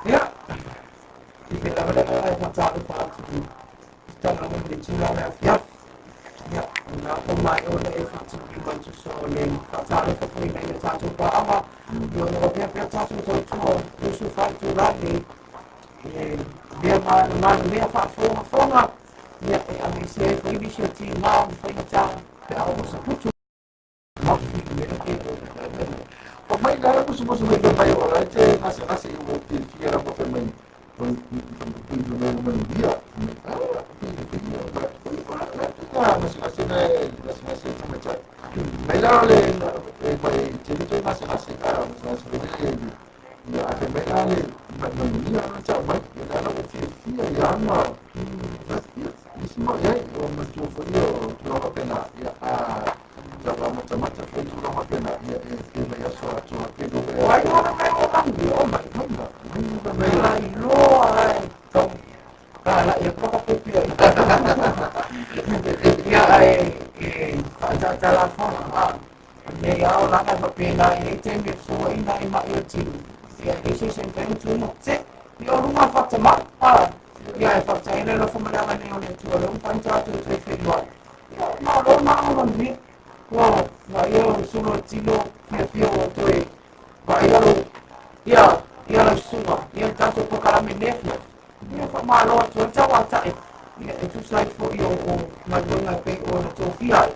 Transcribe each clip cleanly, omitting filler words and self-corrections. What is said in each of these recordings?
Ia, i le lava le agaga e faatalofa atu i tala o le itula o le afiafi. Ia, na o mai o le e faatulima i tusa o le faatalofa foi ina ia tatou paaga, ia o lo o pea pea tatou tautua 24 itula nei, e vea malemea faafogafoga, ia e aveesea ai foi nisi o tiga ma faigata pe a oo saputu. O mai la musu musu mai mai o la te nase nase o te fia la mo mai o i no mai dia ah fi fi la nase nase ne nase nase mai cha mai la le mai te te nase nase ka nase nase le ya ke mai la le mai mai ya cha mai ya la fi fi ya ma ya isimo ya o ma tu fo yo tu lo pena ya a ya va mata mata foi tu lo pena ya e ke mai ya so tu ke do O ai ora mai o mai o mai. Mai mai mai La iloa ai tau ka la ia paka popia. Ia ai e whaatatala whanga a. Ne ia o langa whapena i e te me fua ina i mai o tino. Ia e se sen tau tuna te. Ia o runga whatama. A. Ia e whataele lo whamalanga nei o le tua lo whain tātou te whenua. Ia ma lo ma o manu. Wa ma ia o sulo tino fia fia o toe. Ma ia lo ia ia lo sunga. Ia tātou pokalame nefia. Ia wha malo atu e tau atae. Ia e tusa ai foi o o galuega e pei ona tofia ai.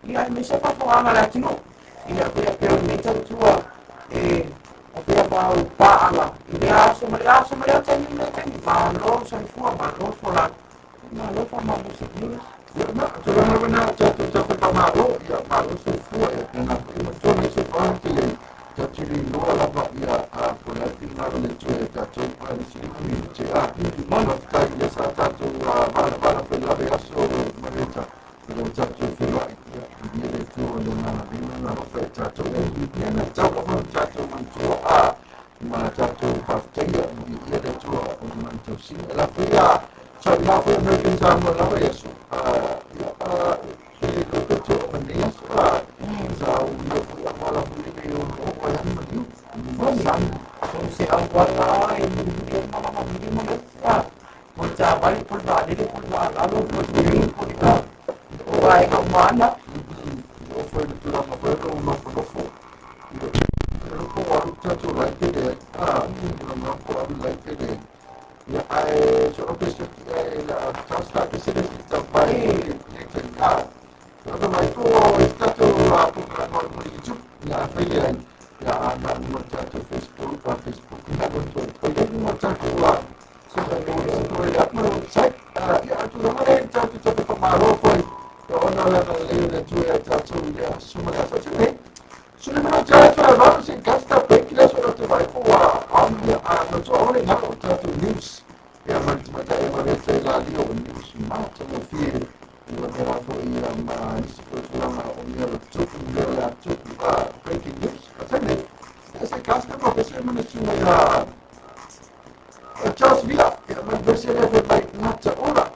Ia e maise faafofogaga le atunuu. Ia pea pea o lenei tautua e avea mau paaga i lea aso ma le aso ma lea taimi ma lea taimi. Malo soifua, malo folagi, malo faamamosi. Ya ma tu la na cha tu cha fa malo ya malo soifua ya na foi ma tu ni so fa te le cha tu li no la ba ya a ko la fi na le tu e ta tu pa ni si mi che a ma no ta ya sa ta tu a ba la ba la fe la ya so ma le cha lo cha tu fe la ya ni le tu o na na ni na no fe cha tu e ni na cha ko ma cha tu ma tu a ma cha tu fa te ya ni ya le tu o ma tu si la fe ya sa la fe American Samoa la ya so a ya a e ko ko tu ma ni ya so a sa u yo fu ya ma la fu ni yo o o ya ma ni O sa so se au wala ai ni ni ma ma ma ni ma a mo ta wali pul ba le pul ba la lo mo ni pul ba o ai ka mana o foi tu la ma foi ko no fo no fo yo ko wa ta tu la ke de a no no ko wa la ke de ya ai so o ke se la ta sta ke se de ta pa e ke ka no mai ko sta tu a pu ka no no YouTube ya fe ya ya na no ta tu Facebook a Facebook na no tu ko ya no ta tu a so no no ya no site ya tu no ma ta tu ta pa ma ro foi o na la na le le tu ya ta tu ya su ma ya sa tu ne su ne ma ta tu a va se gasta pe ki la so tu vai ko a am ya a no tu o ne na ta tu news ya ma tu ma ta ya ma le te la li o news ma ta no fi ua mea foi ia ma isi foi tulaga o mea o tupu mea o le a tupu a breaking news a taimi e se gasta mo pese ma ne suga ia Charles Villa ia ma pese le fe mai nata ola.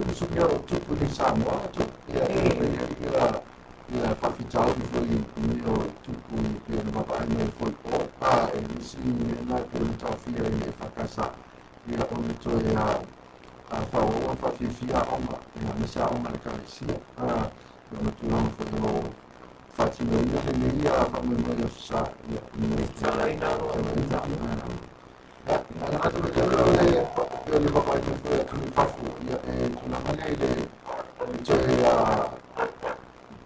niu mea o tupu i Samoa tu ia ia ia faafitauli foi i mea o tupu i pei ona vaavaai mai foi o a e nisi mea na pei ona taofia i le EFKS ia o le toe faaauau ma faafiafia aoga ia aemaise aoga a le Ekalesia ona tulaga foi o lo o faatinoina lenei faamoemoe i aso sa ia Talaina le vaavaai mai foi atunuu i fafo ia e tulaga lea i le toe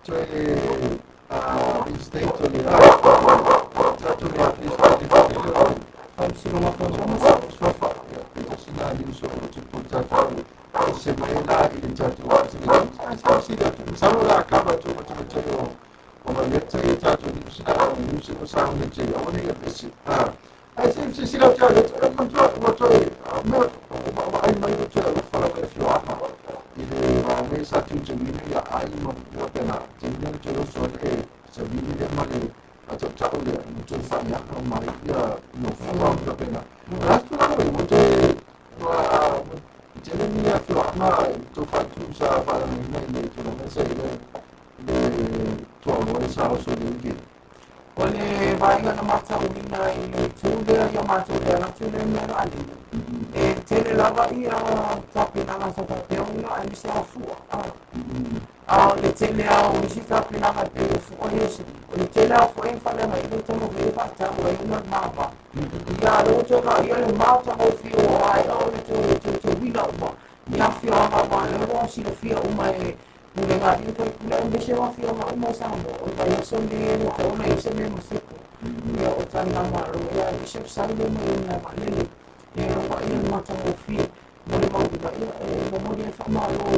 toe reinstate o le tatou le reinstate foi lea o Faamasinoga Fanua. Suafa ia pe tasi na niusa o tupu tatou se mai la i le tatou sili atu masalo la kava atu ma tele o o maleta i tatou niusa o niusa o sa ne te o ne vesi ai se se sila atu le mantua ua toe mea o ai mai o te alofa lava e fioaga i le vaega sa tiuteuina ia ai ma ua pena teina le toe oso le savili lea ma le tautau lea ma toe faaiaga mai ia nofua ma pena o le tulaga ua toe ua tele ni afioaga to fatu sa faaleagaina i le tulaga sa i le le tuaoloa le sa oso le weekend. O le vaega na matauina i le itu lea ia matou le alatu le mea na alii. E tele lava ia tapenaga sa faapea ona aemaise a fua. A o le tele lava o isi tapenaga e pei o fua ia o le tele lava foi e faaleagaina i taumafai e faatau ai ona le mama. Ia lea ua toe vaaia le matagofie ua aea o le toe teuteuina uma ni afioaga ma lea ua silafia uma e pulega a alii ma faipule aemaise o afioaga uma o Samoa o le vaiaso lenei e le tatau ona i ai se mea maseko. Ia o taligamalo ia aemaise o fesali lea mai ai vaalele. Ia ua vaaia le matagofie mo le mauiga ia e momoli ai faamalo i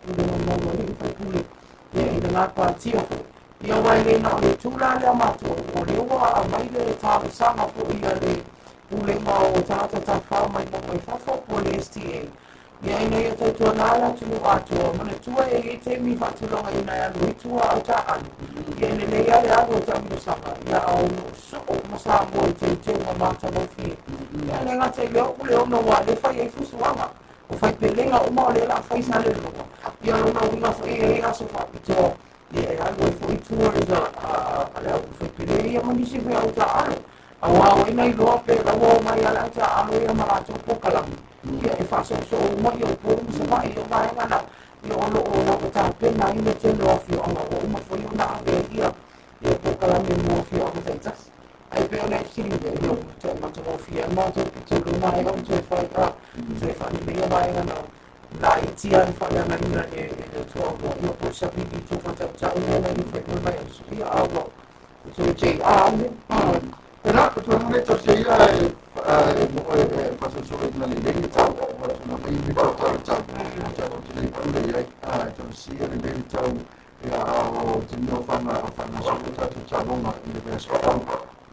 pulega mamalu a alii ma faipule ia i lena patia foi. Ia aua e le na o le itu la lea matou o lea ua aumai le talosaga foi a le pulega o tagata tafafao mai mai fafo po o le STA. Ia ina ia tautuana le atunuu atoa manatua e i ai taimi faatulagaina e alu ai tua au taaalo. Ia e lelei lava le alu o taamilosaga ia a o loo soo ma Samoa i teuteuga matagofie. Ia le gata i lea o Puleono ua le fai ai fuafuaga o faipelega uma o lea o le a fai sa le loa. Ia lona uiga foi e i ai aso faapitoa ia e alu ai foi tours a le au faipele ia ma nisi foi au taaalo. Aua o ai na iloa pe laua o mai a le au taaalo ia ma latou polokalame. Ia e faasoosoo uma ia Upolu ma Savaii o vaega na ia o loo lava tapena ai le tele o afioaga ua uma foi ona ave ai ia ia polokalame mo afioaga taitasi. Ai pei ona e fesili mea ia ua toe matagofie ai matou pitolu ma e ona toe fai a toe faaleleia vaega na laitia le faaleagaina e le tuaoloa ia po o savili tofa tautau lea na i fai mai aso ia a ua toe JR le E la, o tulaga lea tausia ia e e faasoasoaina lelei le tau o tulaga i me tau tau tau te le pule ai a tausia lelei le tau ia o te mea o faagasolo tatou taaloga i le vaiaso tau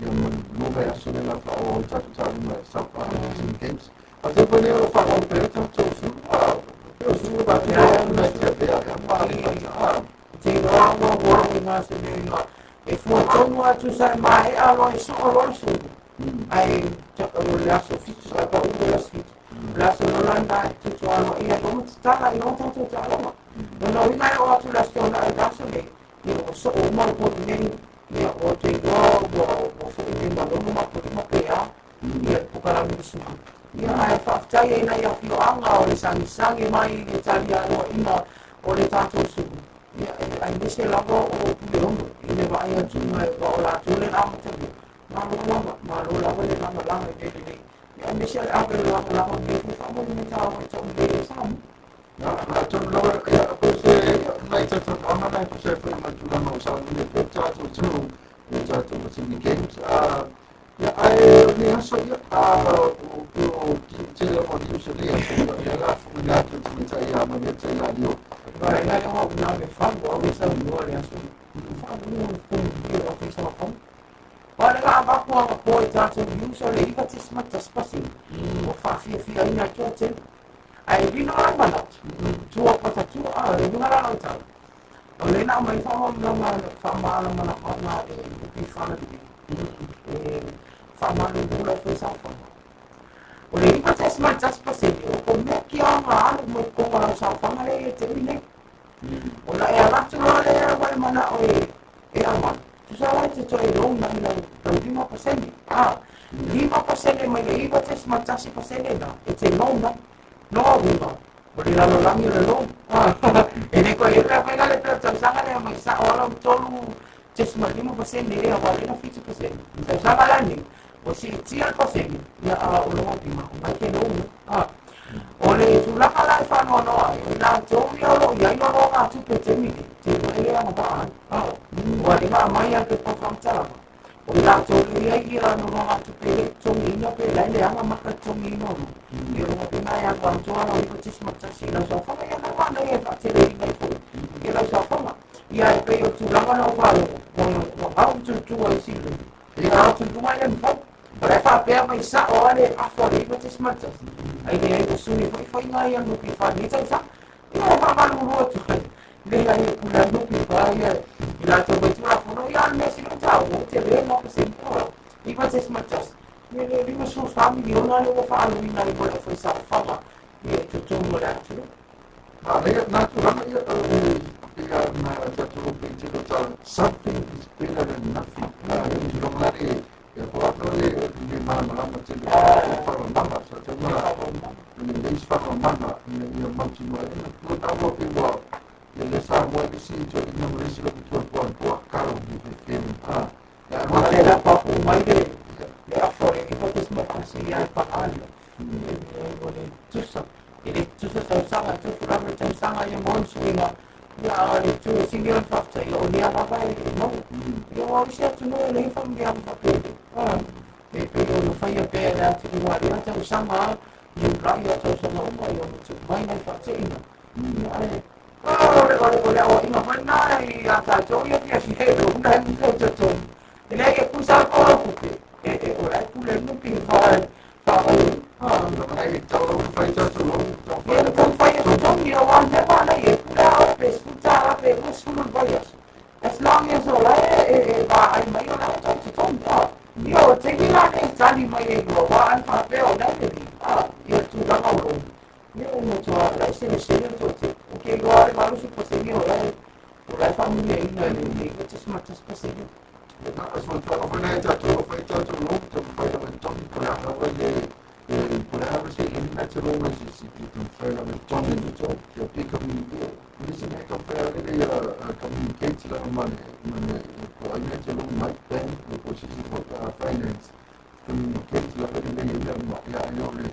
ia ma lua vaiaso le la o tatou taaloga Pacific Games. A te foi lea o faaauau pea tatou sulu pe o sulu ba te na te pea e ma le te iloa ua ua i ngā se mea e fua tonu atu sa e maea loa e soo loa le sulu. Ai o le aso 7 sa pa le aso 7. O le aso lola na e tutu aloa ia e tatala i o tatou taaloga. Lona uiga e oo atu le aso Toonai i le aso nei, ia ua soo uma le poli nei, ia ua te iloa ua ua foi mai ma lono ma poli ma pe a, ia le polokalame le sulu. Ia ae faafetai ai nai afioaga o le sagisagi mai i le talialoaina o le tatou sulu. Ia aemaise lava o Puleono i le vaai atu ua o latou le amatalia. Malo lava, malo lava le lagalaga i mea lelei. Ia aemaise le ave le lagalaga o lenei foi faamolemole taua i taulelei ai Samoa. Na atonu lava ia po se nai talitonuaga na e tusa ai foi ma tulaga o saunia pea tatou tu i tatou Pacific Games ia ae o nei aso ia o o tele o niusa nei aso ia la fuina atu tamaitai ia Marieta ia Lio. Vai na le au na me fagu au e saunoa le aso. Fagu o fou o fai sa fau. O le la avaku a po i tatou news o le 9.1%. Ua faafiafiaina e toatele. Ae lino ai manatu, tua patatua a le luga la lau tau. O le na aumai faamalamalamaga faamalamalamaga le upifala lenei. E faamalulu lau fai saofaga. O le 9.1% o ko mea kia anga alu mai konga lau saofaga lea ia te ui nei. Ona e alatu loa lea ua e mana'o e aumai, tusa la e te toe loan ai lau 5%. A 5% mai le 9.1% na e te loan ai. Loa uiga, o le lalolagi o le loan. E le koe le fai le pe tausaga lea mai sa'o ala 3.5% ea ua lena 7%. Tausaga la nei, o siitia le pasene, ia a o loa pima, o mai ke loan. O le tulaga la e faanoanoa ai, o i latou ia o loo iai nonogatupe taimi nei, te iloa e le agavaa ai. Ua le aumai a le pepa faamatalaga, o i latou le iai ia nonogatupe le totogiina pe lae leaga maka totogiina o loan. Ia loga pena e alu atoa lau 9.1 i lau saofaga, ia na manaia e faateleina ai foi ia lau saofaga. Ia e pei o tulaga na o faalogo, ua gau tutua i sile. Ia tutua e le mafai. O le faapea mai sa'o a le afa o le 9.1. Ai leai ua sui foi faiga ia NPF nei tausaga. Ia e faamalulu atu ai. Leai e pule a NPF ia i latou mai Tulafono ia a le mea sili ona taua, tele ma pasene. 9.1. Ia le 54 miliona le ua faaluina ai mo le aufaisaofaga ia i totonu o le atunuu. Ma le na tulaga ia o le ia na tatou pe te lo something is better than nothing. Na e tulaga la le ia ko atu le le malamalama te le whakamana sa te mara le le whakamana ia ia mautinoa e na tua taua pe ua ia le sa mo e si to i na mo si lo tua tua tua karo ni te feeling a ia Ma le la papu mai le afa o le 9.1 ia e paali. O le tusa. E le tusa tausaga, e tufu lava le tausaga ia mo suiga. Ia a le tu e sili ona faafetai o lea lava e maua. Ia ua isi atunuu e leai faamanuiaga faapea. E pei o le faia pea e le atunuu a lea tausaga, iulai a tausaga uma ia ona tuu mai nai faateina. Ia ae o le aoaiga foi lena ia tatou ia fiafia e loan ai ma totonu. E leai e pusa po au tupe. E o la e pule NPF faagaoioi. Ai tau fai tatou lo Ia le taumafai e totogi aua le mea manaia e pule a oe pe $10 pe 20 le vaiaso. As long as o la e vaai mai o la e tau totogi. Ia o taimi la nei tali mai e lua ua ai faapea o la e lelei. Ia tulaga o loan. Ia o matua la e selesele le toatele. O ke iloa le 80% o la e faamuliaina e le 9.1%. Na so tulaga foi na tatou fai tatou lo te fai la togi ko la ha le e ko la se i na te lo na si si te fai la togi to ya pe communicate ni si ne ka fai le ya communicate la ma le ma le ko ai na te lo mai bank ko si si ko finance communicate la le ya ma ya yo le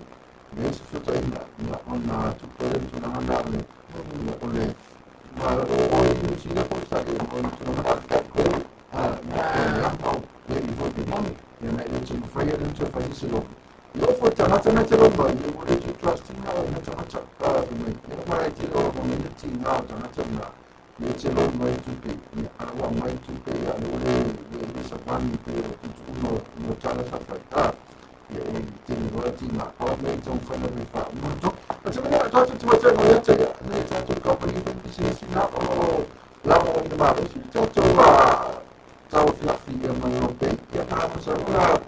le se futa ina na ona tu pele tu na na le o le ma o i si na ko sa e o tu na ka ko a ya mau le i fo te mami ya na le tu fai le tu fai se lo yo fo ta na ta na te lo ba yo le tu trust na na ta na ta ka me ya ma te lo mo me ti na ta na ta na le te lo mai tu pe ya a wa mai tu pe ya lo le le sa pani pe tu tu no no ta na sa fa ta ya e te lo ti na o me tau fai na me fa mo to a te me ta tu tu te mo ya te ne ta tu company business na o la mo ni ma si te to a tau fiafi ia mai o pe ia ta mo sa ora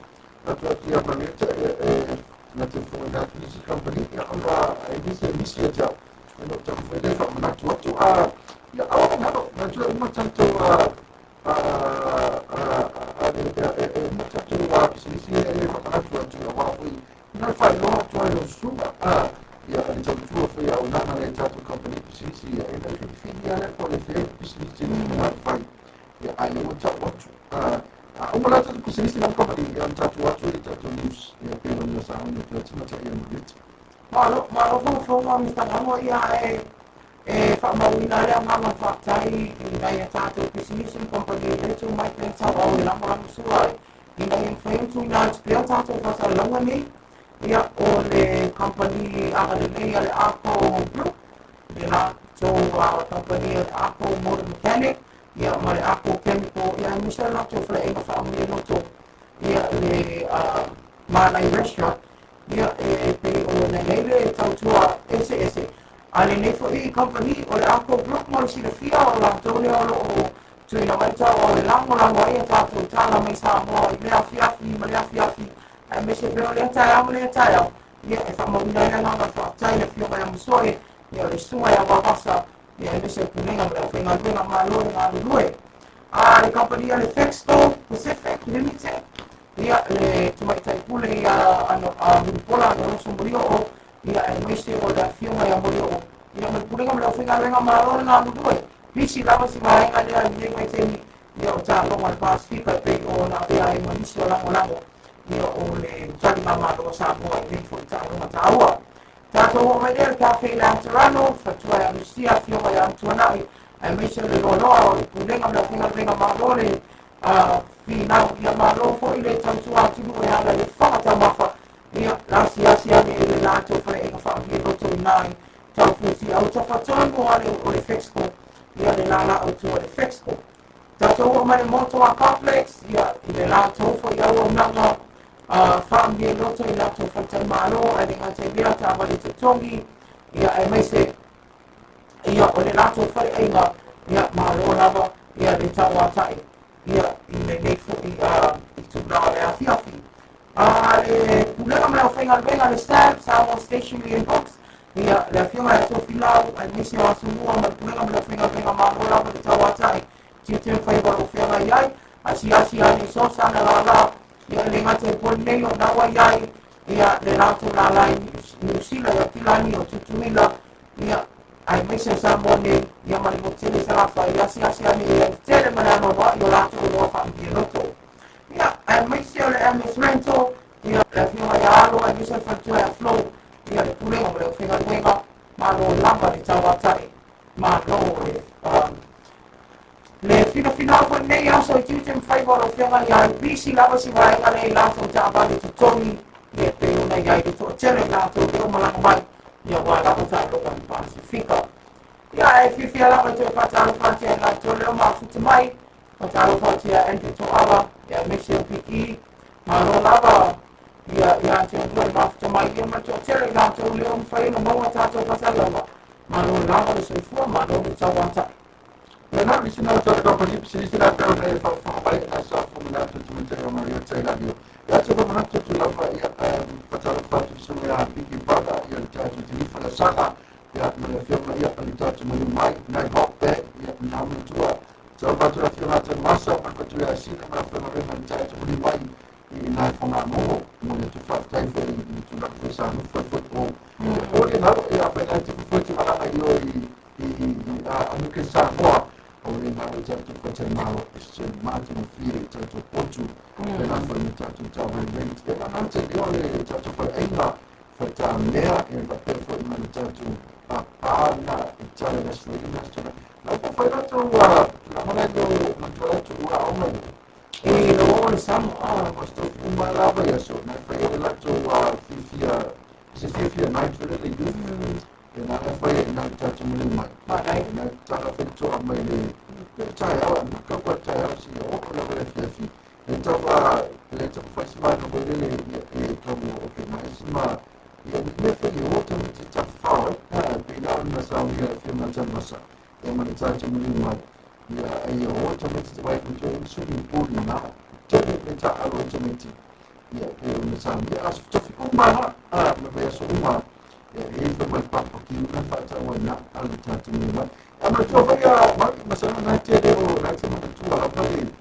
a tu ia ma me te e na te fo na tu si company ia ona e ni se ni si te no ta fo le fa na tu tu a ia o na na tu ma ta tu a e e ma ta tu a si si e fa na tu tu wa foi na fa lo tu ai o su a ia le tau tua foi au nana le tatou company pisinisi ia e le filifili ale po le fea pisinisi na fai ia ai le ua tau atu a uma la tatou pisinisi na company ia tatou atu le tatou news ia pe o sa ona tu ati mata ia mo Malo, malo fofoga Mr. Gamo ia e faamauina le agaga faafetai i nai a tatou pisinisi ma kamupani le tu mai pea tauau e lagolago ai ina ia mafai ona tuuina atu pea tatou faasalalauga nei. Ia o le kamupani agalelei a le Arco Group, le latou kamupani a le Arco Motor Mechanic, ia ma le Arco Chemical, ia aemaise le latou faleaiga faamanuia loto, ia le Manai Restaurant, ia e pei o nei le tautua eseese a lenei foi kamupani o le Arco Group. Mo le silafia o latou lea o loo tuuina mai tau o le lagolago ai a tatou tala mai Samoa i le afiafi ma le afiafi, aemaise pea o lea taeao ma lea taeao. Ia e faamauina ai le agaga faafetai i le Afioga ia Masoe, ia o le susuga ia Vavasa, ia aemaise o le Pulega ma le aufaigaluega. Malo le galulue. A le kamupani a le Fexco Pacific Limited, ia le tamaitai pule ia ano a Mulipola Ana Loso Molioo, ia aemaise o le Afioga ia Molioo, ia ma le Pulega ma le aufaigaluega. Malo le galulue. Pisi lava si vaega lea i lenei vaitaimi, ia o taaloga a le Pasefika e pei ona avea ai ma nisi o lagolago, ia o le taligamalo a Samoa i nei foi taaloga taua. Tatou oo mai lea le Cafe Lantarano, fatua ia Lucia, Afioga ia Antuanai, aemaise o le loaloa o le Pulega ma le aufaigaluega. Malo le finau, ia malo foi le tautua atunuu e ala i le fofoga taumafa. Ia lasiasi ane i le latou faleaiga faamieloto i nai taufusi autafatonu o le Fexco, ia le lala autu o le Fexco. Tatou oo mai le Motoa Complex, ia i le latou foi auaunaga faamieloto i latou faletalimalo, ae le gata i lea taavale totogi, ia aemaise ia o le latou faleaiga. Ia malo lava ia le tauatai ia i lenei foi itula o le afiafi. Le Pulega ma le aufaigaluega le SAB, Samoa Stationery and Books, ia le Afioga ia Tofilau, aemaise o Asomua ma le Pulega ma le aufaigaluega. Malo lava le tauatai tiute ma faiva o lo o feagai ai. Asiasi ane i so sana lala, ia le gata i Upolu nei o naua i ai ia le latou lala i Niu Sila, i Aukilani, o Tutuila, ia aemaise o Samoa nei, ia ma le motu tele Salafai. Asiasi ane i ai tele ma le anoanoai o latou oloa faamieloto. Ia aemaise o le MS Rental, ia le Afioga ia Alo, aemaise o le faletua ia Flow, ia le Pulega ma le aufaigaluega. Malo lava le tauatai, malo le finafinau foi nei aso i tiute ma faiva o lo o feagai ai. Pisi lava si vaega lea i latou taavale totogi, ia pei ona i ai le toatele i latou lea o malaga mai, ia ua lava taaloga i Pasefika. Ia e fiafia lava toe faatalofa atu ia latou lea o mafuta mai. Faatalofa atu ia Andrew Toala, ia aemaise o Piki. Malo lava ia ia te outou e mafuta mai, ia ma le toatele i latou lea o mafai ona maua tatou faasalaga. Malo lava le soifua, malo le tauatai. Ia na lisi na tau ka pani sisi na tau nei fa fa mai na sa fu na tu tu te ma ia te la dio. Ia te ko na tu tu la fa ia fa ta fa tu su ia piki baba ia ta tu ti fa la sala ia ma le fia ia pa ta tu mai mai na ho pe ia na mu tu a. So fa tu la fia na te masa ma ko tu ia si na ma fa ma na ta tu mai mai i na fa na mo mo le tu fa tai fa i tu na fa sa no fa fa o. O le na ia fa na tu fa tu ma na io i a no ke sa mo o le na o tatu ko te malo e se mati mo fie tatu potu e na fa ni tatu tau mai rate e na te o le tatu fa ainga fa ta mea e fa pe fo ma le tatu a pa na e tale na sui na tale na fo fa na tu a na mo na do ma tu tu a o mai E lo o le samo a ma sto fu ma la va ya so na fa e la tu a fi fi a se fi fi na tu le du e na fa e na tatu mo mai ma dai na tala fa tu a mai le tai au na ka kwa tai au si o ko le fi fi e ta va le ta fa si ma no le e ka mo o ke ma si ma ia me fe ni o ta ti ta fa ha pe na na sa o ia fi ma ta ma sa e ma ta ti mo ni ma ia e o ta me ti vai ko te su ni pu na te me ta alo te me ti ia e o me sa ia as to fi uma ha a me ve so uma e e fa mai pa pa ki na fa ta wa na al ta ti mo ma a ma tu fa ya ma ma sa na te de o na te ma tu ala pa le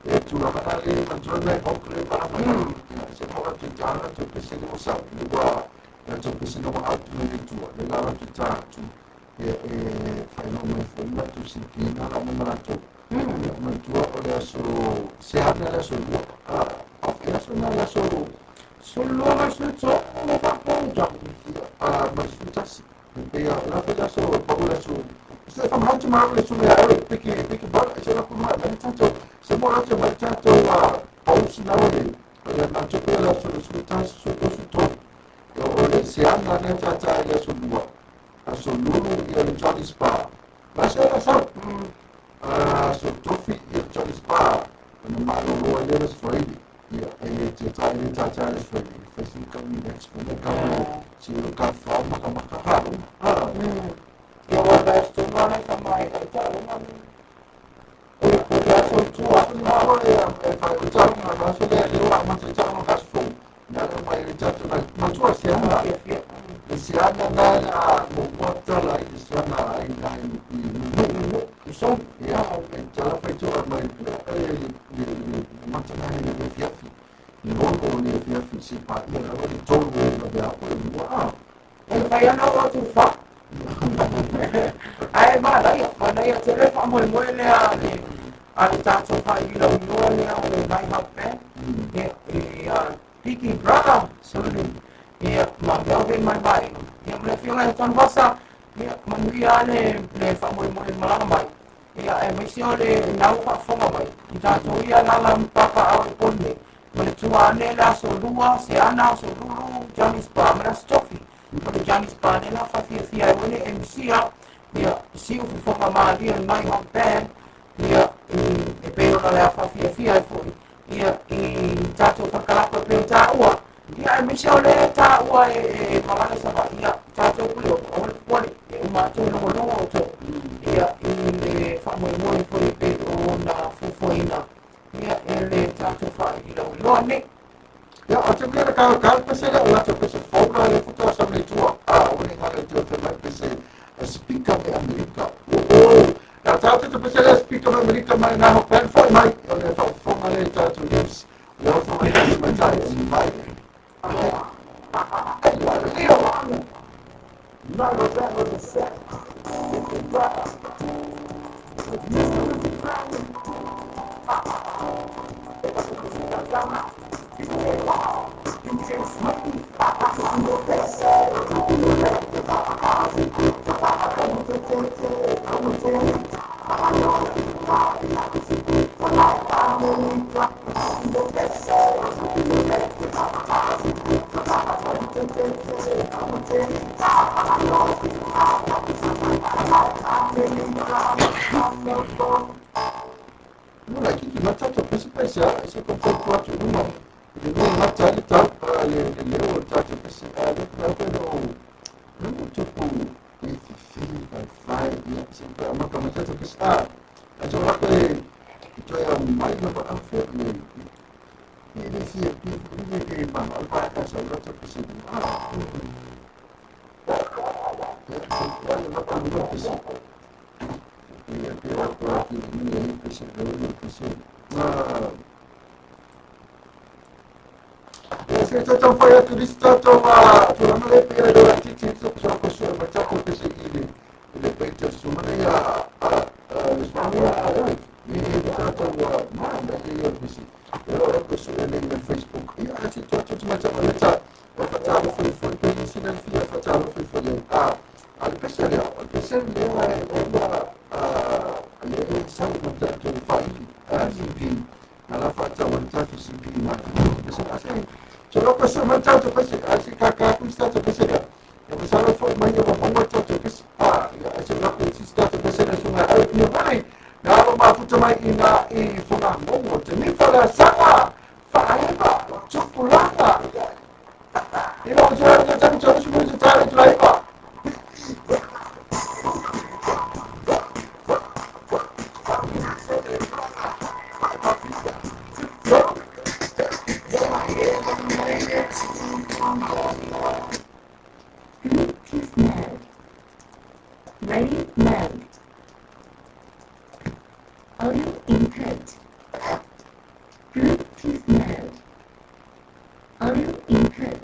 e tu la ma le ma tu na o kre pa ma ya se mo tu ta na tu pe se mo sa ni wa na tu pe se no a tu le tu le la tu ta tu e e fa no me fo ma tu si ki na la ma tu ya ma tu o le so se ha na le so a a fe so na le so Sulua ma su to mo fa po ja. A ma su ta si e ya la fa so pa o le so se fa ma tu ma le so me a piki piki ba se la ma ma ta to se mo la te ma ta to a o si na le ya na tu pe la so su ta su to su to o le se a na na ta ta ya so lua a so lulu ya le Johnny Spa ma se la sa a so tofi ya Johnny Spa na ma lo lo le so ia e te ta e ta ta le so fa si ka mi next mo ka mo si lo ka fa ma ka ma ka ha ha. Ia wa ba sto na na fa mai ta ta ma o ko ya so tu a na o e e fa ko ta ma ma so le le wa ma te ta ma ka so na le mai le ta tu na ma tu a se na mai nai i nu i so ia e tala fai tua mai e le mata nai le fiafi i logo le fiafi si pa ia la le tolu la bea o le mua a e fai ana o atu fa ae manaia manaia tele faamoemoe lea le a le tatou faaivilauiloa lea o le Night Hub Band ia ia Piki Brother Sully ia ma Melvin mai mai ia ma le afioga ia Tanuvasa ia manuia le le faamoemoe malaga mai ia aemaise o le nau faafofoga mai i tatou ia lala papaaao i Upolu nei ma le tua ane le aso lua Seana aso lulu Johnny Spa ma le aso Tofi ma le Johnny Spa ne la faafiafia ai le MC a ia siu fofoga malie le Night Hawk Band ia e pei ona le faafiafia ai foi ia i tatou fakalapa e pei ona taua ia aemaise o le taua e malaga Savaii ia tatou pule o le popole e uma atu e logologo outou ia i le faamoemoe foi e pei ona fuafuaina ia e le tatou faaivilauiloa nei. Ia, o te mea ka ka pese le o te pese fora le futa sa me tua a o le ngale te te mai pese a speaker me Amerika. O o ya ta te pese le speaker me Amerika mai na ho pen foi mai o le fa fonga le ta tu lips le o fonga le mai ta i mai. No, that was a set. No la ki na ta pese pese a se ko ko ko atu uma. Le no na ta le ta le le o ta te pese a le ta pe no no mo te pu e fi fi by five ya se pa ma ka ma ta pese a a jo la pe to ya mai no pa a fo le e le si e pi le ke ma al pa ka sa la ta pese a ya se pa le ma ka no pese e pe wa ko ki ni e pese le pese a Se te fai a turista to ma tu non le pe le ti ti to so ko so ma ta ko pese i le le pe te su ma ya a le so ma a e ta ta wa ma na le yo pese e ro ko so le le Facebook e a ti to to ma ta ma ta wa fa ta lo foi foi pe si na fi fa ta lo foi foi a a le pese le le pese le wa e wa a le sa ma ta to fa i a si pi ala fa ta wa ta to si pi ma pese a se so lo ko so ma ta to pese a si ka ka ku sta to pese ya e sa lo foi ma yo ma ma ta to pese a ya se lo ko si sta to pese na su na ai ni mai na lo ma fu to mai ina i fu na mo mo te ni fa la sanga fa eba tupulanga e lo so yo ta to su mu ta to lai ba. Bluetooth mode. Ready mode. Audio input. Bluetooth mode. Audio input.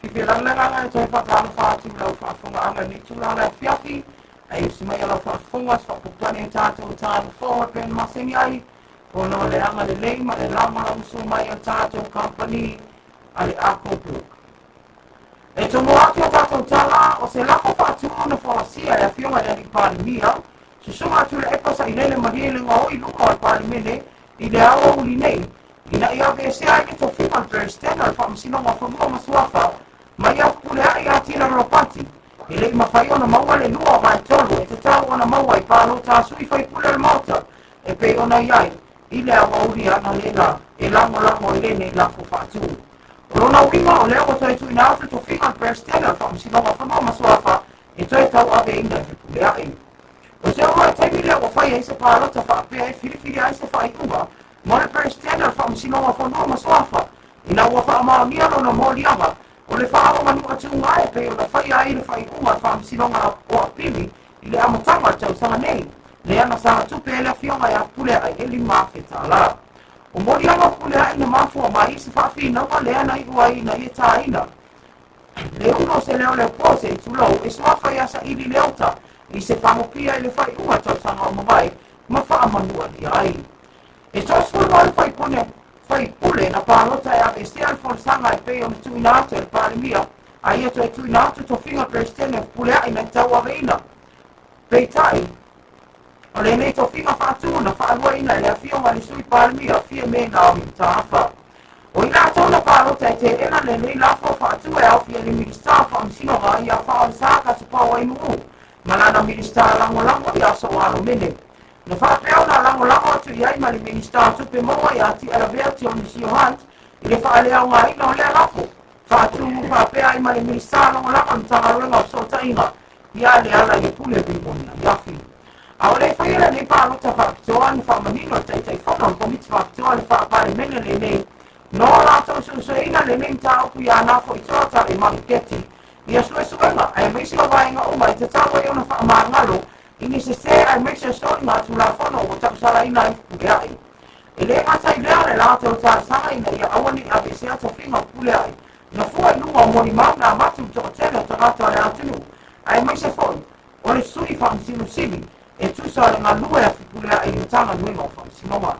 Fifilaga le agaga e toe faatalofa atu i lau faafofogaaga i lenei itula o le afiafi, ae usi mai lau faafofoga se faapupane i tatou mataupu e pei ona masani ai, ona o le agalelei ma le lagolagosua mai o le tatou kamupani a le Arco Group. E tomoa atu a tatou tala, o se lafo faatu na folasia e le Afioga i le Alii Palemia, Susuga Tuilaepa Sailele Malielegaoi i luma o le Palemene i le aoauli nei, ina ia aveesea ai le tofiga o le Peresetene o le Faamasinoga o Fanua ma Suafa mai ia Fepuleai ia Tila Ropati, e le i mafai ona maua le lua o vaetolu e tatau ona maua i palota a sui faipule o le Maota e pei ona i ai i le aoauli analeila e lagolago i lenei lafo faatu. O lona uiga o lea ua toe tuuina atu tofiga o le Peresetene o le Faamasinoga o Fanua ma Suafa e toe tauaveina e Fepuleai. O se uluai taimi lea ua fai ai se palota faapea e filifili ai se faaiuga mo le Peresetene o le Faamasinoga o Fanua ma Suafa ina ua faamaonia lona moliaga o le faaaloganu'a tuuga e pei ona faia ai le faaiuga a le Faamasinoga o Apili i le amataga o le tausaga nei, lea na sagatupe ai le Afioga ia Fepuleai e $5,000. O moliaga o Fepuleai na mafua mai i se faafinauga lea na iu ai ina ia taina le ulu o se leoleopo se i tulou e suafa ia Saili Leota i se fagopia i le faaiuga tausaga o mavae ma faamanualia ai. E 38 faipune faipule na palota e aveesea le folasaga e pei ona tuuina atu e le Palemia, a ia toe tuuina atu tofiga Peresetene o Fepuleai na tauaveina. Peitai, o lenei tofiga faatu na faaluaina e le Afioga i le Sui Palemia Fiame Naomi Mataafa. O i latou na palota e teena lenei lafo faatu e aofia i le Minisita o Faamasinoga ia Faaolesa Kasupao Ainuu ma lana Minisita Lagolago ia Soalo Mene. Na faapea ona lagolago atu i ai ma le Minisita o Tupe Maua ia Tialavea Tionisio Hunt i le faaleaogaina o lea lafo faatu faapea ai ma le Minisita Lagolago o le Matagaluega o Fesootaiga ia Lealailepule Rimoni Aiafi. A o le i faia lenei palota faapitoa na faamanino e le Taitaifono o le Komiti Faapitoa le Faa-Palemene lenei no latou suesueina lenei mataupu ia Nafoitoa Talemanu Keti ia suesuega aemaise o vaega uma e tatau ai ona faamagalo i ni sesē aemaise o soliga Tulafono ua tausalaina ai Fepuleai. E lē gata i lea o le latou talosaga ina ia aua ne'i aveesea tofiga o Fepuleai na fua i luga o molimau na avatu i le toatele o tagata o le atunuu aemaise foi o le sui faamasino e tusa o le galue a Fepuleai i le Matagaluega o Faamasinoga.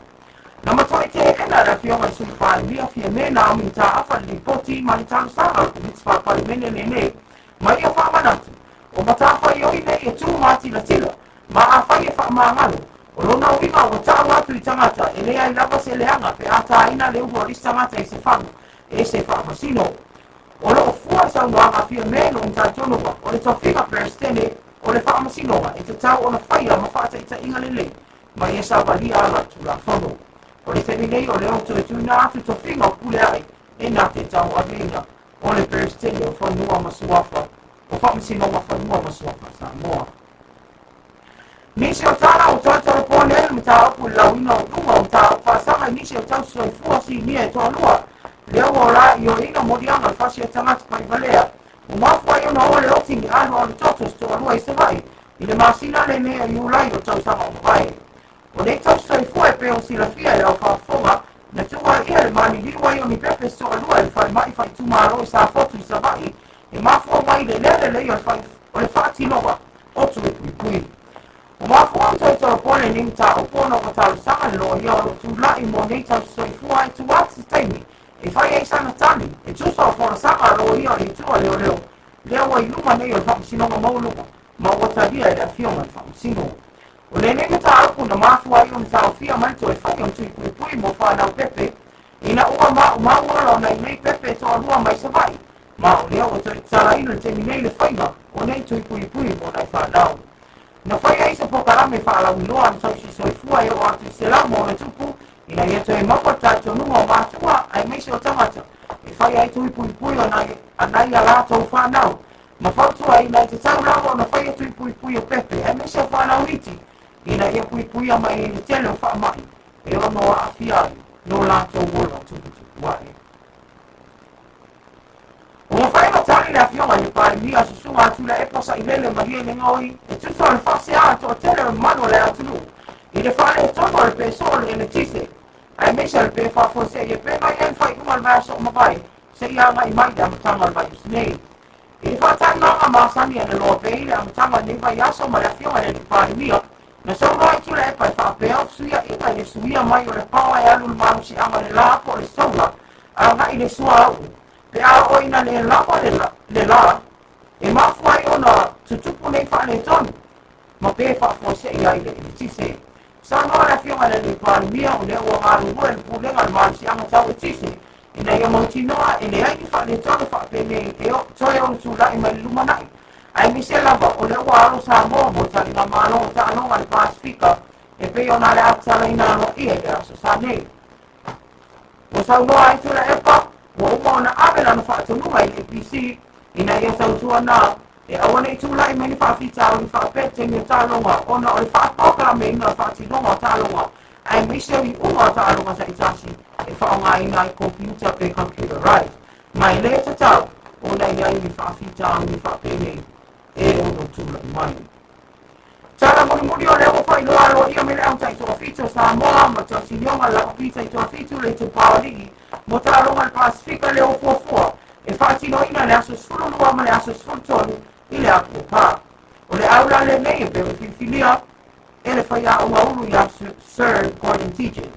Na matuai teena e le Afioga i le Sui Palemia Fiame Naomi Mataafa le lipoti ma le talosaga a le Komiti Faa-Palemene lenei ma ia faamanatu o matafaioi nei e tu matilatila ma afai e faamagalo o lona uiga ua ta'u atu i tagata e leai lava se leaga pe a tāina le ulu o le isi tagata i se fagu e se faamasino. O loo fua le saunoaga a Fiame lona tatau ona faia ma faataitaiga lelei ma ia savalia ala o le Tulafono. O le taimi nei o lea ua toe tuuina atu tofiga o Pule ae e na te tauaveina o le Peresetene o Fanua ma Suafa o Faamasinoga Fanua ma Suafa a Samoa. Nisi o tala ua toe tolopone ai le mataupu i le lauina o luga o mataupu faasaga i nisi o tausi soifua sinia e toalua lea ua la ioeina moliaga o le fasi o tagata paivalea ua mafua ai ona o le oti ni alu alu toto se toalua i Savaii i le masina lenei o Iulai o tausaga ua mavae. O nei tausi soifua e pei ona silafia e le au faafofoga, na tuuaia le maliliu ai o ni pepe se toalua e le falemai faaitumalo i Safotu i Savaii e mafua mai i le le lelei o le faatinoga o tui puipui. Ua mafua ona toe tolopo lenei mataupu ona ua talosaga le loia o lo o tulai mo nei tausi soifua e tua atu se taimi e fai ai sana tali e tusa o folasaga a loia o le itu a leoleo lea ua i luma nei o le Faamasinoga Maualuga ma ua talia e le Afioga i le Faamasino. O lenei mataupu na mafua ai ona taofia mai le toe fai o ni tui puipui mo fanau pepe ina ua maumau ola o nai nei pepe e toalua mai Savaii, ma o lea ua toe tatalaina i le taimi nei le faiga o nei tui puipui mo nai fanau. Na fai ai se polokalame faalauiloa a le tausi soifua e oo atu i se 100 ma ona tupu ina ia toe maua le talitonuga o matua aemaise o tagata e fai ai tui puipui o nai a nai a latou fanau ma fautuaina e tatau lava ona faia tui puipui o pepe aemaise o fanau iti ina ia puipuia mai ai le tele o faamai e ono aafia ai lo latou ola tuputupu ae. Ua mafai ona tali le Afioga i le Palemia Susuga a Tuilaepa Sailele Malielegaoi e tusa o le faasea a le toatele o le mamalu o le atunuu i le faaletonu o le peso o le eletise aemaise o le pe faafuasei e pei ona i ai le faaiuga o le vaiaso ua mavae seia agai mai i le amataga o le vaiaso nei. I le faatalanoaga masani a le Loa Bay i le amataga o lenei vaiaso ma le Afioga i le Alii Palemia, na saunoa ai Tuilaepa e faapea o fesuiaiga i le suia mai o le paoa e alu i le malosiaga o le la po o le solar agai i le suauu pe a oo ina le lava le la e mafua ai ona tutupu nei faaletonu ma pe faafuasei ai le eletise. Saunoa le Afioga i le Alii Palemia o lea ua galulue le Pulega o le Malosiaga Tau Eletise ina ia mautinoa e leai ni faaletonu faapenei e toe ono tulai mai le lumanai, aemaise lava o lea ua alo Samoa mo taligamalo o taaloga a le Pasefika e pei ona le a tatalaina aloaia i le aso sa nei. Ua saunoa ai Tuilaepa, ua uma ona ave lana faatonuga i le APC ina ia tautuana e aua ne i tulai mai ni faafitauli faapea i taimi o taaloga ona o le faapolokalameina o le faatinoga o taaloga aemaise o iuga o taaloga taitasi e faaaogaina ai kopiuta pe computerized ma e le tatau ona i ai ni faafitauli faapenei e ono tulai mai. Tala mulimuli o lea ua faailoa aloaia mai le Au Taitoafitu o Samoa ma Tausinioga le Lakapi Taitoafitu le Itupa o Alii mo taaloga a le Pasefika lea ua fuafua e faatinoina i le aso 12 ma le aso 13 i le Apopa. O le au la lenei e pei ona filifilia e le faiaoga ulu ia Sir Gordon Tietjen.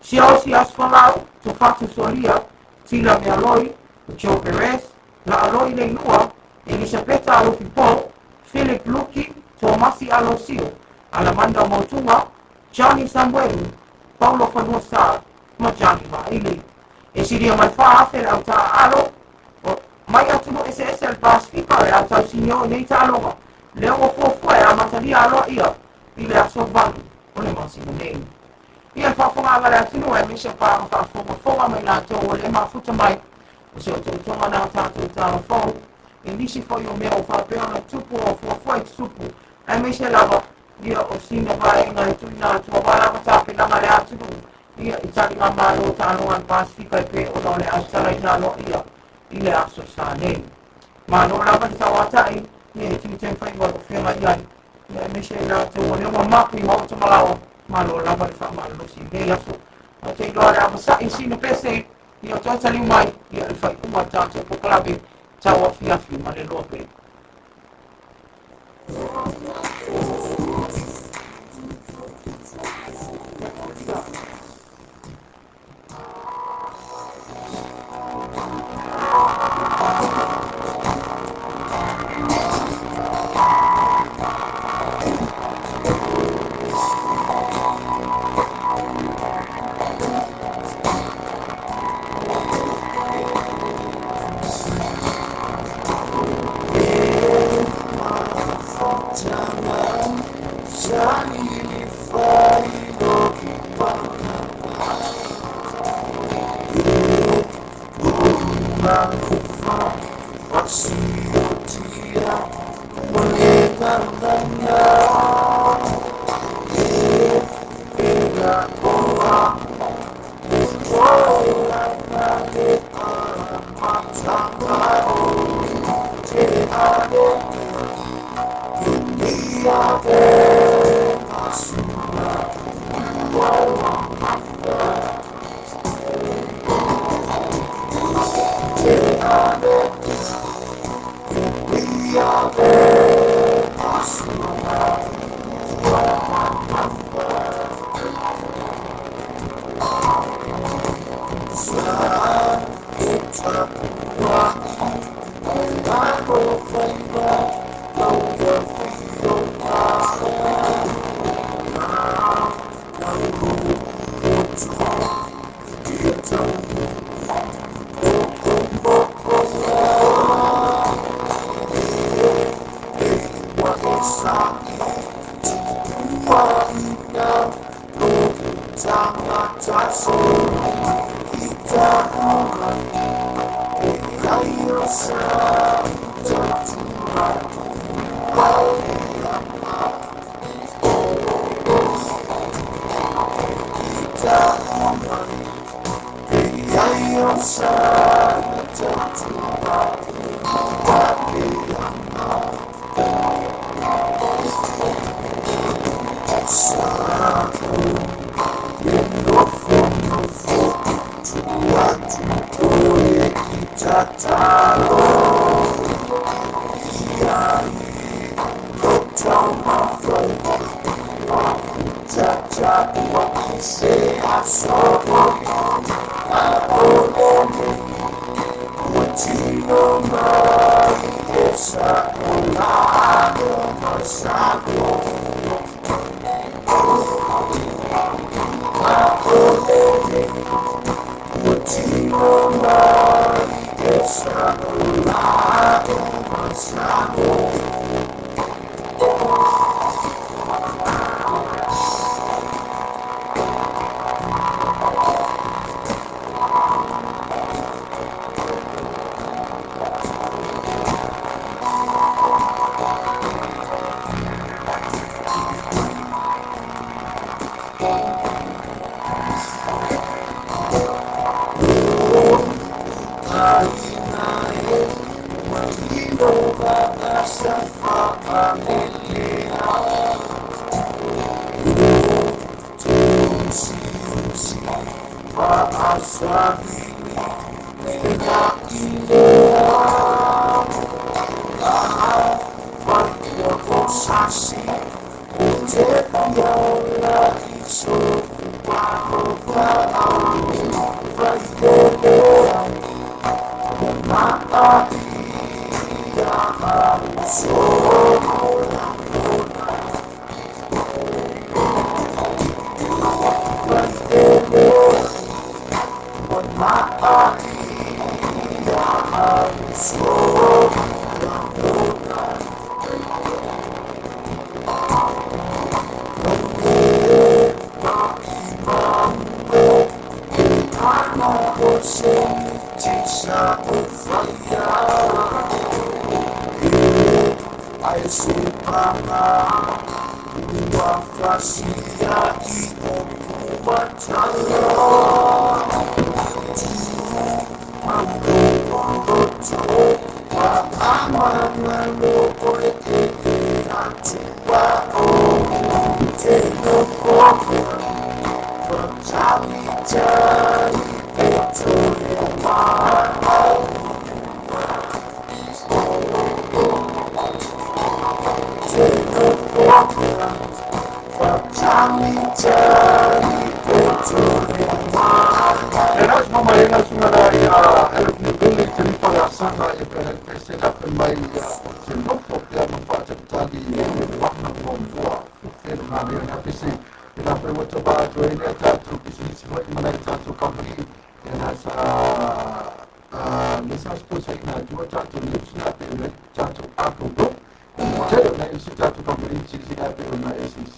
Siaosi Asfalau, Tofatu Solia, Tila Mealoi, Joe Perez, Laaloi Leilua, Elisapeta Alofi Paul, Philip Luki, Tomasi Alosio, Alamanda Motuga, Johnny Samuelu, Paulo Fanuasa ma Johnny Vaili. E silia mai 4,000 le au taaalo mai atunuu eseese o le Pasefika o le a tausinio i nei taaloga lea ua fuafua e amatalia aloaia i le aso 8 o le masina nei. Ia le faafofogaaga a le atunuu aemaise o paaga faafogafoga mai latou ua le mafuta mai o se otootoga na tatou tala fou i nisi foi o mea ua faapea ona tupu o fuafua i tutupu aemaise lava ia o sina vaega e tuuina atu aua lava tapenaga a le atunuu ia i taligamalo taaloga a le Pasefika e pei ona o le a tatalaina aloaia i le aso sa nei. Malo lava le tauatai ia i tiute ma faiva o lo o feagai ai ia aemaise i latou o lea ua mapu i maota ma laoa. Malo lava le faamalolosi i lenei aso. Ou te iloa le avasa'i sina pese ia toe taliu mai ia le faaiuga o le tatou polokalame tauafiafi ma le loa pea.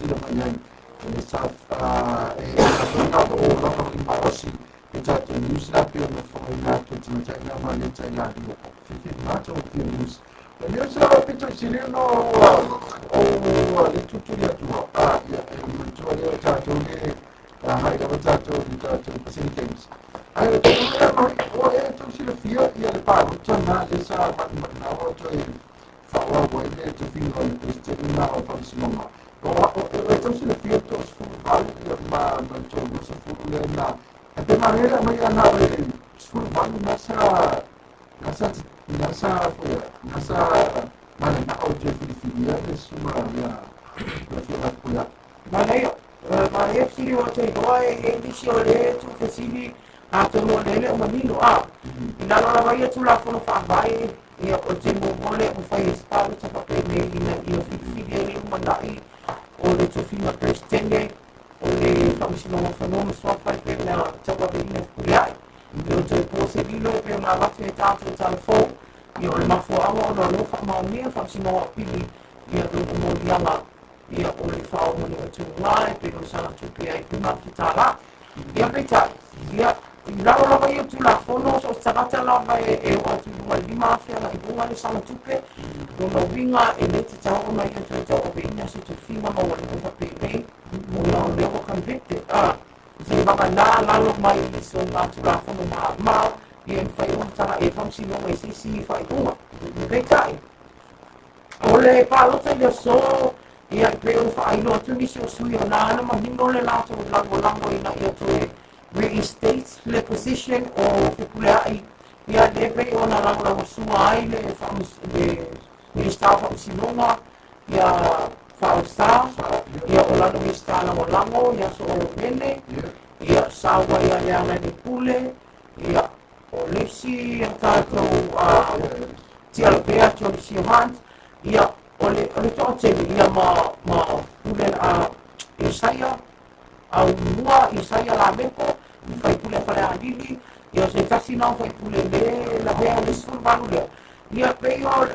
silasila mai ai e sa e faatoina o lava i malosi i tatou news la pei ona fofogaina atu e tamaitai na ma le tailagi o fifi matou fia news. O news la pito i sili ona o le tutuli atua ia e manatua lea o tatou le agai lava tatou i tatou Pacific Games. Ae o le mai ua e tau silafia ia le palota na le sa manumanao o toe faaauau ai le tofiga o le Peresetene na o Faamasinoga. O e tau silafia 38 ia ma le 30 lea na. E pe manaia le mai ana o le 18 na sa na sa na sa na sa mananao toe filifilia le susuga ia le afioga Pulea'i. Manaia, manaia fesili ua toe iloa e nisi o le tuufesili atonu o lele o manino a. I lalo lava ia Tulafono Faavae, ia o te muamua lea ua fai e se palota faapenei ina ia filifili ai le lumanai o le tofiga Peresetene o le Faamasinoga o Fanua ma Suafa e pei ona tauaveina e Fepuleai. Ia o toe po se lilo e pei ona avatu e tatou talafou, ia o le mafuaaga ona o lea ua faamaonia le Faamasinoga o Apili ia lona moliaga ia o le faaoga atuga e pei ona saga tupe ai $5,000. Ia peitai, ia i lalo lava ia o Tulafono so o se tagata lava e oo atu i luga i le 5,000 agai i luga le saga tupe, lona uiga e le tatau ona ia toe tauaveina se tofiga maualuga faapenei ona o lea ua convicted. Se vagana lalo mai i sona Tulafono maamao, ia e mafai ona tagai e Faamasinoga i se isi faaiuga. Peitai, o le palota i le aso, ia e pei ona faailo atu nisi o sui o na ana manino le latou lagolago ina ia toe reinstate le position o Fepuleai, ia le pei ona lagolagosua ai le Minisita o Faamasinoga ia Faaolesa, ia o lana Minisita lagolago ia Soolomene, ia Saua ia Lealailepule, ia o le isi a tatou Tialavea Johnny Hunt, ia o le toatele ia ma pule Isaia Aumua, Isaia Lameko, faipule a Falealili, ia o se tasi na o faipule le lavea o le 18 lea. Ia pei o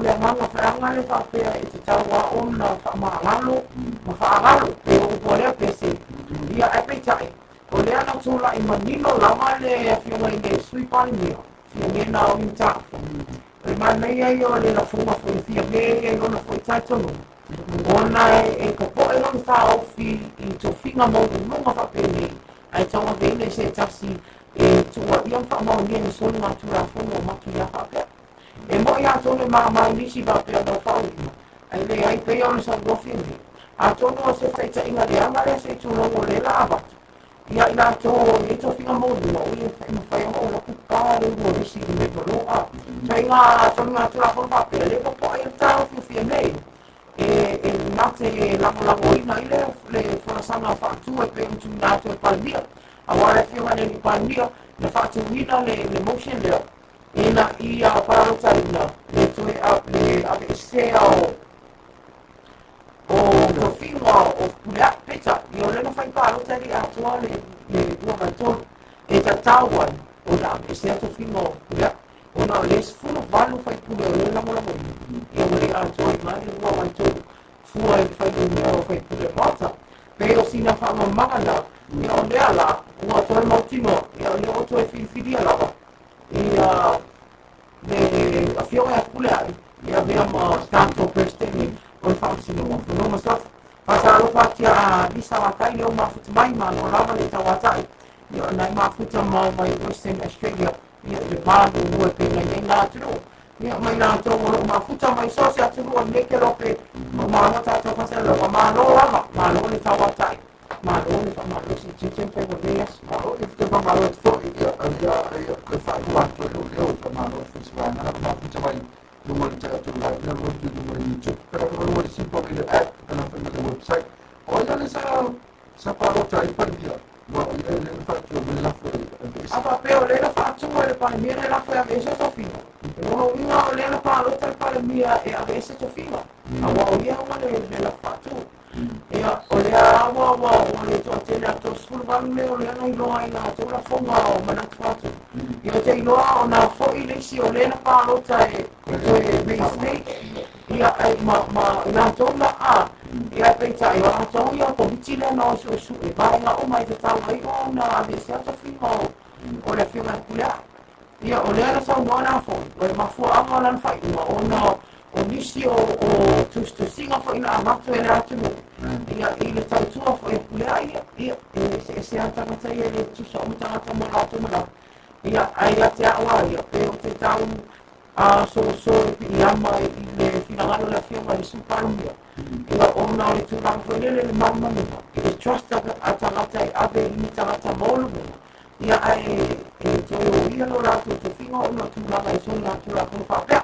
le agaga feaga le faapea e tatau lava ona faamalalo ma faalalo, pe o upu a lea pe se. Ia ae peitai, o lea na tulai manino lava le afioga i le Sui Palemia, Fiame Naomi Mataafa. O le manaia ia o le lafoga foi Fiame ia i lona foi talitonuga, ona e popoe lona taofi i tofiga maualuluga faapenei, ae tauaveina i se tasi e tuuaia ma faamaonia ni soliga Tulafono o matuia faapea. E moi atonu e maamai nisi faapea na faaulima, ae leai pei ona saunoa Fiame. Atonu o se taitaiga leaga lea se itulogo o lea la avatu, ia i latou i tofiga maualuluga, o ia e mafai ona ou atu pa le ua risi i le valoa. Taiga soliga Tulafono faapea, le popoe le taofi o Fiame. E na te lagolagoina ai le folasaga faatu e pei ona tuuina atu e Palemia. Aua le afioga i le Palemia na faatuina le motion lea ina ia palotaina le toe le aveesea o tofiga o Fepuleai. Peitai, ia o lea na fai palota le atoa le 23 e tatau ai ona aveesea tofiga o Fepuleai. Ona o le 18 faipule o le lagolagoina, ia ua le atoa i mai le 2/3 fua i le fuainumera o faipule Maota. Pei o sina faamamaga na, ia o lea la, ua toe mautinoa, ia o lea ua toe filifilia lava ia le afioga ia Fepuleai, ia avea ma tatou Peresetene o le Faamasinoga o Fanua ma Suafa. Faatalofa atu ia Lisa Vatai lea ua mafuta mai, malo lava le tauatai, ia o nai mafuta mau mai Western Australia, ia le malulu e pei ona i ai na atunuu. Ia mai latou o loo mafuta mai so se atunuu o lenei kelope, ma malo tatou faasalalauga, malo lava, malo le tauatai, malo le faamalosi tiute ma faiva o lenei aso. Malo i te faamalo atu foi ia ia ia toe faailoa atu ai lou leo faamalo foi se vaega na mafuta mai luga o le tatou live na luga atu i luga o le YouTube pena foi luga o le Simple Radio app pena foi ma le website. O ia le sa palota ai Palemia, ua o ia le na faatua mai le lafo e aveese. A faapea o lea na faatua e le Palemia le lafo e aveese tofiga, lona uiga o lea na palota le Palemia e aveese tofiga, aua o ia uma le lafo faatu. Ia o lea ua ua le toatele a 38 lea o lea na iloa ai latou lafoga o manatu faatu. Ia ou te iloa ona foi le isi o lea na palota e toe reinstate ia ai ma i latou la a. Ia Ia peitai o latou ia o Komiti lea na o e suesue vaega uma e tatau ai ona aveesea tofiga o le Afioga ia Fepuleai. Ia o lea na saunoa la foi, o le mafuaaga o lana faaiuga ona o nisi o tusitusiga foi na avatu e le atunuu ia i le tautua foi a Fepuleai, ia e eseese lava tagata ia, e le tutusa uma tagata ma o latou manatu. Ia ae ia te au lava ia, pe ou te tau soso e piiama i le finagalo o le Afioga i le Sui Palemia, ia ona o le tulaga foi lele i le malumaluga, i le trust a tagata e ave i ni tagata maualuluga, ia ae e toe oia lo latou tofiga ona o tulaga e solitulafono faapea.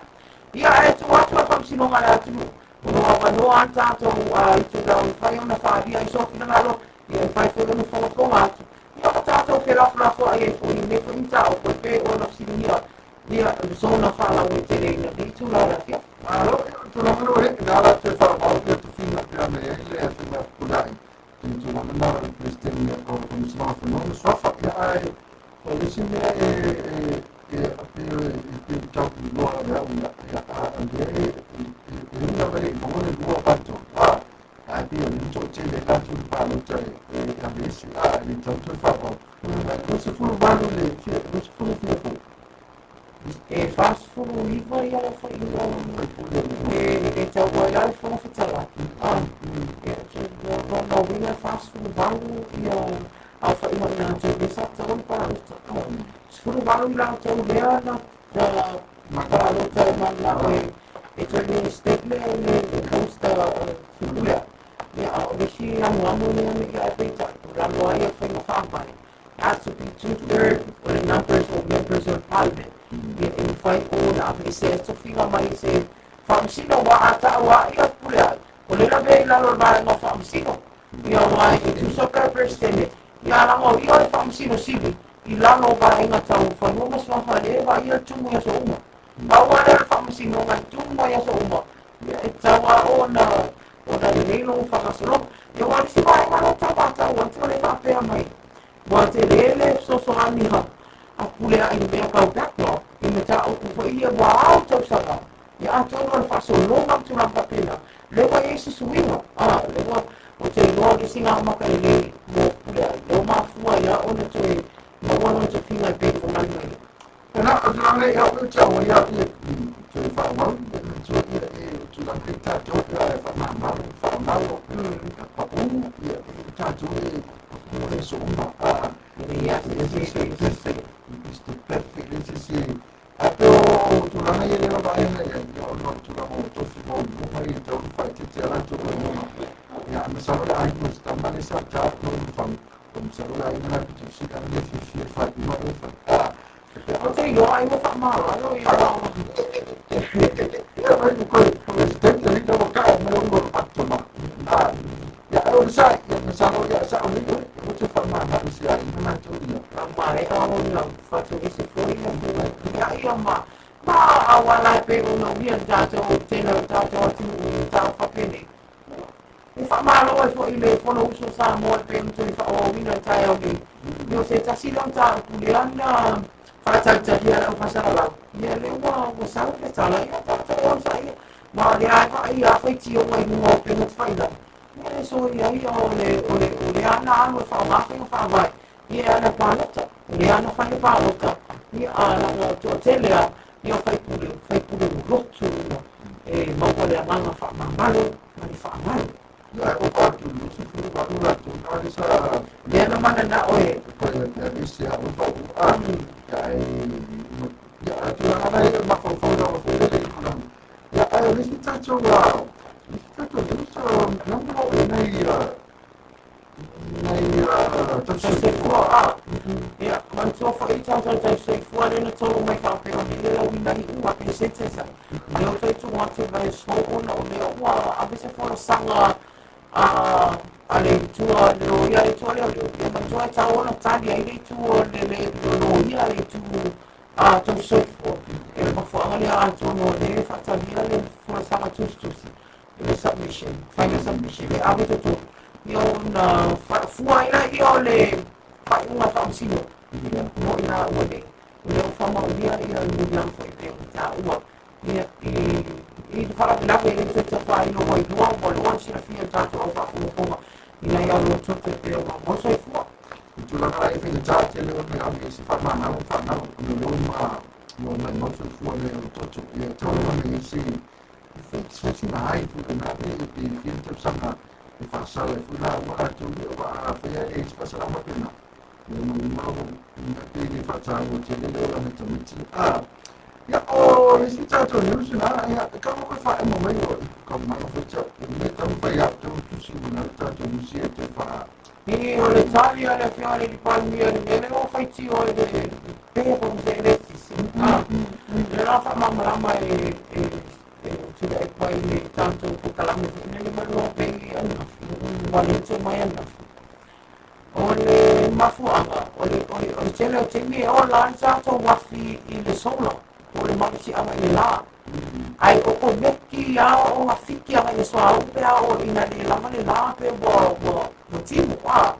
Ia ae tuu atu le faamasinoga a le atunuu, o lo o avanoa lava tatou itulau e mafai ona faaalia ai sou finagalo, ia e mafai foi ona fogafoga atu, ia ma tatou felafolafoai ai foi i lenei foi mataupu e pei ona fesiligia ia sona faalauaiteleina i lenei itula o le afiafi. Malo, ia o le tulaga lea ua i ai, na ala toe faamau ia tofiga pei ona i ai le Afioga ia Fepuleai i le tulaga lena o le Peresetene o le Faamasinoga o Fanua ma Suafa. Ia ae o le isi mea e e e pei e tau iloa e au ia, ia a o lea e e ui lava e le i maua le 2/3, ae pei o lea ua toatele ai latou i le palota e aveese, a e le tatau ona toe faaauau. Ae 28 le 20 fia foi. E 49 ia aofaiga e tau ai lava le Fofoga Fetalai. Lona uiga e 48 ia aofaiga o i latou lea sa tatau ona palota. 18 i latou lea na palota e mananao e toe reinstate le post a Fepuleai. Ia, a o le isi anuanu lea ae peitai, o lalo ai o faiga faavae, has to be 2/3 o le numbers o members o le Parliament ia e mafai ona aveesea ai tofiga mai se faamasino, aua a tau lava ia Fepuleai, o lea lavea i lalo o le vaega o faamasino, ia aua e tusa pe Peresetene, ia leaga o ia o le faamasino sili i lalo o vaega tau fanua ma suafa lea e vaaia le tumu i aso uma. Pau lava lea o le faamasinoga e tumu mai aso uma, ia e tatau lava ona lelei lou faagasologa. Ia aua o le isi vaega lea e tau matau atu o lea e faapea mai, ua tele le fesoasoani a Fepuleai i le mea tau backlog i mataupu foi ia ua ao tausaga. Ia atonu o le faasologa ma tulaga faapena, lea ua i ai se suiga, lea ua ou te iloa o le isi gaumaka lelei mo Fepuleai, lea ua mafua ai lava ona toe maua lona tofiga e pei ona mai ai. Ena o tulaga nei au e tau ai au ia toe faaauau ia matua ia e tulaga nei tatou e faamamalo faamalo pau ia tatou e mo le aso uma a E leai lava se isi e se perfect le se se ae pei o tulaga ia lea vaavaai ana i ai ia ona o tulaga o tofi maualuluga ia tatau ona faaeteete a latou galuega ia masalo le aiga o se tama lea sa ta Loimafau masalo le aiga la e pito sili ana le fiafia i le faaiuga lea ua fai a. Ou te iloa ai ua faamagalo ia. Maea ona faatoese foi le Afioga i Fepuleai ma auala e pei ona uia le tatou tele o le tatou atunuu i mataupu faapenei. E faamalo ai foi i le Fonousu o Samoa e pei ona toe faaauauina i le taeao nei. Ia o se tasi lea o mataupu lea na faatalitali a le aufaisalalau, ia lea ua sau le tala, ia tatou onosai ia. Ma o lea e vaai lava faitioga i luga o upega tafailagi, ia e soia ia o lea na alu e faaaoga faiga faavae, ia e ala i palota. O lea na fai le palota, ia a laga toatele lava, ia o faipule, o faipule ua lotu uma e maua le agaga faamagalo ma le faagalo. Lea na mananao e Tausisoifua, a. Ia, manatua foi tatou tausisoifua lea na tolo mai faapea o lea lauina i uga pe sentence. Lea ua toe tuu atu i aso ona o lea ua ave se folasaga a le itu a le loia, le itu a leoleo. Ia manatua e tatau ona tali ai le itu a le loia, le itu a tausisoifua. E le mafuaaga lea atonu o lea e faatalia le folasaga tusitusi i le submission, final submission e ave totonu, ia ona fua ai lea o le faaiuga faamasino, ia mo i laua nei. O lea ua faamaonia ia le muliaga foi e pei ona taua ia i i le faalavelave e le toe tafaina ua iloa ua loa le silafia e tatou au faafogafoga ina ia lototo e pei ona maua soifua. I tulaga la e faigata tele ona ave i se faamagalo fanau ona leo ma ma maimau soifua le o toto ia e tau ona i se fetina ai foi na pe pe fia tausaga e faasala ai foi la ua latou ia ua faia e se faasalaga pena ia ma uma na pe le faataua tele le olaga tamaiti a ia o le isi tatou news na ia e kau ko faemo mai o ka mana foi tau me taumafai au tau tusi na le tatou news e te faa I o le tali a le afioga i le Palemia i le mea lea ua faitio ai le pe faamasea le sisi. Le la faamalamalama e e e tulai mai le tatou polokalame foi lele ma lua pei ananafi ua le toe mai ananafi. O le mafuaaga o le o le o le tele o taimi e ola ai le tatou afi i le solar po o le malosiaga i le la. Ae o koneki lava o gafiki agai i le suauu pe a oo ina le lava le la pe ua ua ua timu a.